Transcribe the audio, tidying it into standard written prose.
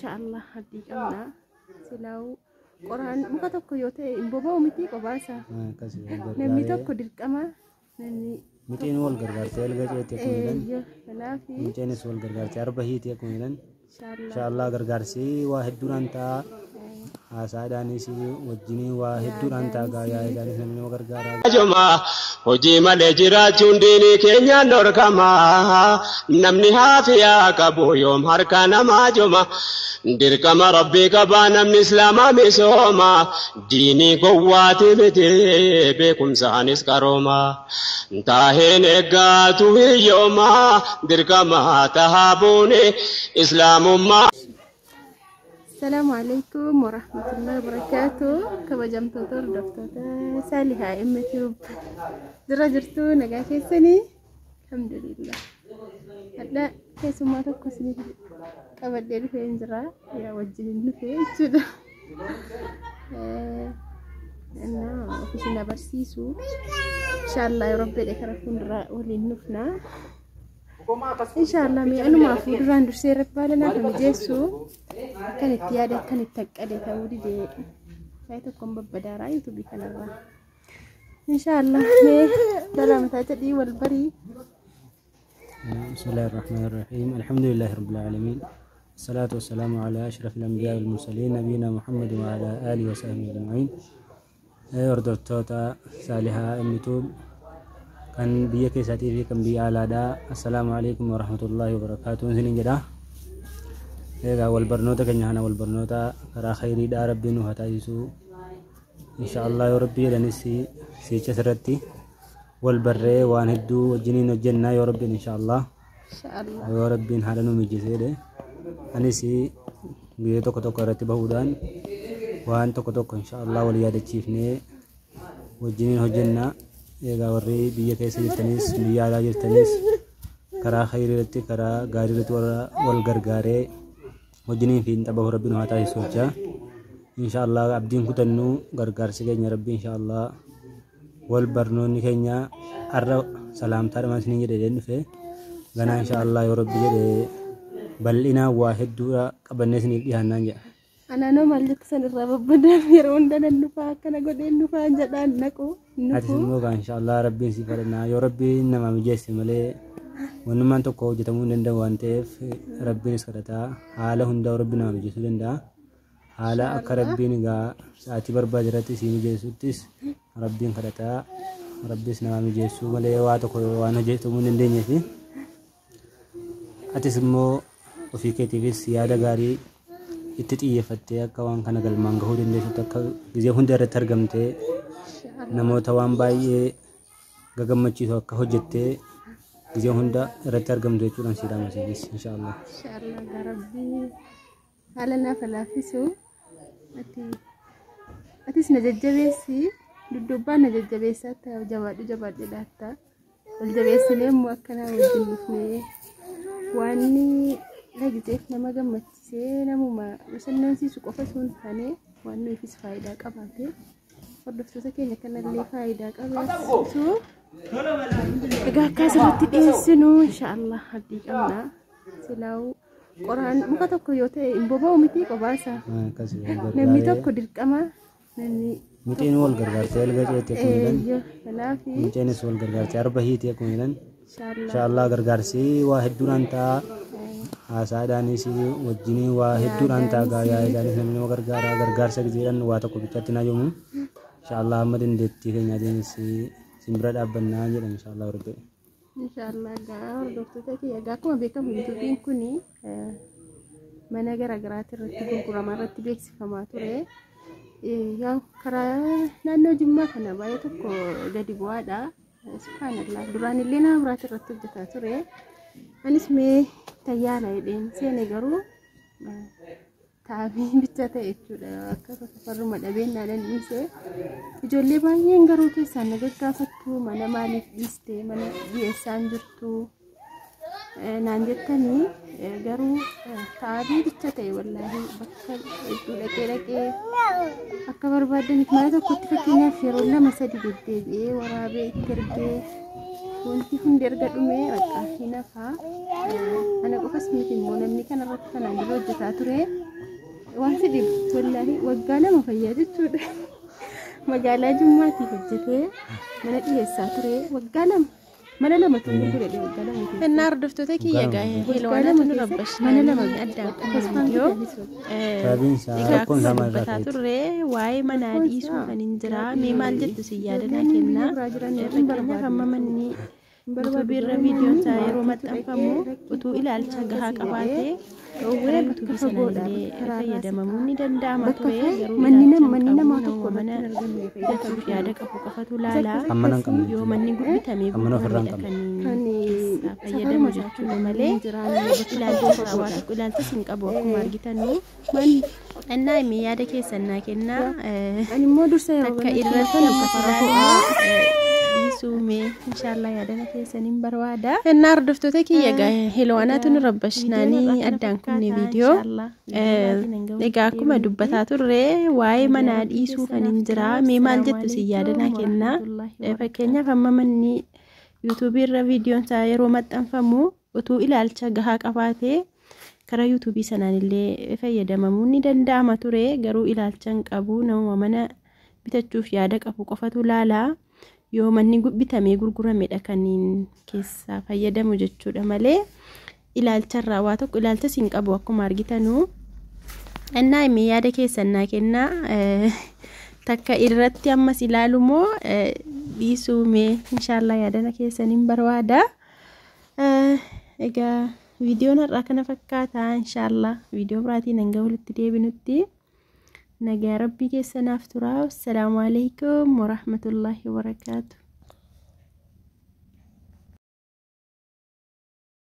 Inshaallah abdii qabna. Silaa'u qoraan muka tokko yoo ta'e hin boba'u miti qobaasaa. Akkasii wal Namni gargaaree tokko dirqama namni mixeen wal gargaartee elga ceetti akkuma jedhan eeyyoo kanaaf muceenis wal gargaartee arba hiiti akkuma jedhan inshaallah inshaallah gargaarsi waa hedduudhaan ta'a, haasaadhaanis wajjiniin waa hedduudhaan ta'a, gaa yaadaanis namni nama gargaara. Juma hojii malee jiraachuun diinii keenyaan dhorkama. Namni haafiyaa qabu yoom harka namaa juma. Dirqama rabbii qabaa namni islaamaa misooma. Diinii gowwaati miti beekumsaanis qarooma. Taaheen eeggaatu hiyyooma dirqama tahaa buune islaamummaa. Asalaamu alaikum warahmatullahi wabarakaatu. Kabajamtoota hordoftoota Saalihaa MTube. Jira jirtu, nagaa keessanii? Alhamdulillah. Hadha keessummaa tokko isiniif qabadhee dhufee hin jira. Yaa wajjin hin dhufee jechuudha. Innaa ofiisin agarsiisu. Inshaallah yeroo fedhe karaa fuulduraa waliin dhufna. Inshaallah mee anumaaf fuulduraan dursee irratti baala naaf mijeessu akkan itti yaade akkan itti haqqade ta'uu didee baay'ee tokkoon babbadaaraa yuutuubii kanarraa. Inshaallah mee salaamtaa jedhii wal barii. بسم الله الرحمن الرحيم، الحمد لله رب العالمين، الصلاة والسلام على أشرف الأنبياء والمرسلين نبينا محمد وعلى آله وصحبه أجمعين. Hordoftoota Saalihaa MTube kan biyya keessaatii fi kan biyya alaadhaa, assalaamu alaikum warahmatullaahi wabarakaatuun isiniin jedha. Egaa wal barnoota keenya kana wal barnoota karaa khayriidhaa rabbiin nu haa taasisu. Insha Allah yoo rabbii jedhanis siicha sirratti wal barree waan hedduu wajjiniin hojjennaa yoo rabbiin insha Allah. Inshaallah. Yoo rabbiin haala nu mijeessee anis biyya tokko tokko irratti bahuudhaan waan tokko tokko insha Allah wal yaadachiifnee wajjiniin hojjennaa. Egaa warri biyya keessa jirtanis biyya alaa jirtanis karaa khayrii irratti karaa gaarii irratti warra wal gargaaree wajjiniin fi tapha rabbiin haa taasisu jechaa. Insha Allah abdiin kutannuu gargaarsi keenya rabbi insha Allah wal barnoonni keenya har'a salaamtaadhaan isiniin jedhee dhufe ganaa insha Allah yoo rabbi jedhe bal'inaan waa hedduudha qabannee isiniif dhiyaannaan jedha. Anaanoo maal jettu san irraa babbadaan yeroo hunda nan dhufaa akkana godheen dhufaa jedhaan naqu Atis nufu. Immoo gaa insha Allah rabbiin si fadhannaa yoo rabbiin namaa mijeesse malee wannummaan tokko hojjetamuu hin danda'u waan ta'eef rabbiinis kadhataa haala hundaa rabbi namaa mijeessuu danda'a. Haala akka rabbiin egaa sa'aatii barbaade irratti si mijeessuttis rabbiin kadhataa rabbis namaa mijeessuu malee waa tokko waan hojjetamuu hin dandeenyeef atis immoo ofii keetiifis yaada gaarii itti xiyyeeffattee akka waan kana galmaan gahuu dandeessutti akka gizee hunda irratti argamtee namoota waan baay'ee gagammachiisu akka hojjettee gizee hunda irratti argamtu jechuudhaan siidhaa masiifis insha Allah. Inshaallah gaa rabbii haala naaf laaffisu ati atis na jajjabeessi duddubbaan na jajjabeessaa ta'a jabaadhu jabaadhu laatta wal jabeessinee immoo akkanaa wajjin dhufnee waan dhagiseef nama gammachiisee namuma bashannansiisu qofa osoo hin taane waan nuufis faayidaa qabaate hordoftoota keenya kanallee faayidaa qabaatu egaa akka asirratti dhiyeessinu inshaallah abdii qabna. Silaa'u qoraan muka tokko yoo ta'e hin boba'u miti qobaasaa. Akkasii wal Namni gargaaree tokko dirqama namni mixeen wal gargaartee elga ceetti akkuma jedhan eeyyoo kanaaf muceenis wal gargaartee arba hiiti akkuma jedhan inshaallah insha Allah gargaarsi waa hedduudhaan ta'a, haasaadhaanis wajjiniin waa hedduudhaan ta'a, gaa yaadaanis namni nama gargaara gargaarsa gizeedhaan waa tokko bichaatti naa joomu insha Allah amma dandeettii keenyaatiinis sin bira dhaabbannaa jedha insha Allah rabbi. Inshaallah egaa hordoftoota kiyya egaa akkuma beekamu yuutuubiin kuni mana garaagaraati irratti gurguramaa irratti beeksifamaa ture. Yaa karaa naannoo Jimmaa kana baay'ee tokko gadi bu'aadha. Subhaanallah duraan illee nama biraati irratti hojjetaa ture. Anis mee tayyaala jedheen seene garuu taafii bicha ta'e jechuudha. Akka safarruma dhabeen naan dhiise. Ijoollee baay'een garuu keessaan na gaggaafattu mana maaliif dhiiste mana dhiyeessaan jirtu naan jettanii garuu taafii bicha ta'e wallaahi bakka hedduu dhaqee dhaqee akka barbaadaniif mana tokkotti fakkeenyaaf yeroo lama sadi deddeebi'ee waraabee itti ergee Wanti hundi erga dhumee bakka hin hafaa. Ana qofas miti immoo namni kanarratti kanaan dura hojjetaa ture. Waan si dhibu wallaahi waggaa 2 fayyaa jechuudha. Magaalaa Jimmaatti hojjetee mana dhiyeessaa ture waggaa 2 mana 2 tun gurgure waggaa 2 keessa. Innaa hordoftoota kiyya Waggaa heelwaanatu 2 nu keessatti mana 2 addaan tasfaan viidiyoo Sababiin isaa egaa rakkoon akkuma isaa maal irraa dubbataa ka'eeti? turre waa'ee manaa Rakkoon dhiisuu isaa kan hin jira. Mee maal jettu si yaadanaa ijoolleen biyya kennaa. biraa jiran hin Fakkeenyaaf barbaadu. amma manni Hin barbaadu yuutuubii irra garuu viidiyoon namni isaa yeroo maatiitu dhaqee maxxanfamu rakkii utuu koo ilaalcha gahaa akkas jedhee qabaatee dhoowwee karaa bakka yuutuubii fagoodha sanaan illee bakka karaarraa fayyadamamuun siqaa ni danda'ama bakka ture. fa Garuu manni ilaalcha nama hin manni qabu namaa nama tokko irratti mana hin argamne fayyada bitachuuf yaada qabu qofatu laala. Isa Kan mana hin qabne Yoo jechuudha. manni bitamee Kan mana ofirraa hin gurguramedha qabne. kan kan keessaa safaruma fayyadamu isaa jechuudha kan namni malee hin jiraanne bakka ilaalcha fagoo irraa waa fagoodha. tokko ilaalchas hin qabu akkuma argitanuu. Manni Innaa himee yaada keessan naa kennaa. ani immoo dursa yeroo Takka banatti irratti kan ammas safara ilaaluu ho'aa dhiisuu mee inshaallah yaadana keessan hin barbaada. Innaa hordoftoota kiyya heelwaanatu nu Egaa viidiyoon rabbashnaanii har'aa kana addaan kunne fakkaata viidiyoo. inshaallah viidiyoo biraatiin hanga Egaa walitti akkuma deebinutti dubbataa turre waa'ee nagaa manaa rabbii dhiisuu kan keessanaaf hin jira. turaa. Mee maal Assalaamu jettu si yaadanaa alaikum kennaa. warahmatullahi Fakkeenyaaf wabarakaatu. amma manni yuutuubii irra viidiyoon isaa yeroo maxxanfamu utuu ilaalcha gahaa qabaatee karaa yuutuubii sanaan illee fayyadamamuun ni danda'ama ture. Garuu ilaalcha hin qabu namuma mana bitachuuf yaada qabu qofatu laala. Yoo manni bitamee gurguramedha kan keessaa fayyadamu jechuudha malee ilaalcharraa waa tokko ilaalchas hin qabu akkuma argitanuu. Innaa himee yaada keessan naa kennaa. Takka irratti ammas ilaalu moo dhiisuu mee inshaallah yaadana keessan hin barbaada. Egaa viidiyoon har'aa kana fakkaata inshaallah viidiyoo biraatiin hanga walitti deebinutti nagaa rabbii keessanaaf turaa. Assalaamu alaikum warahmatullahi wabarakaatu.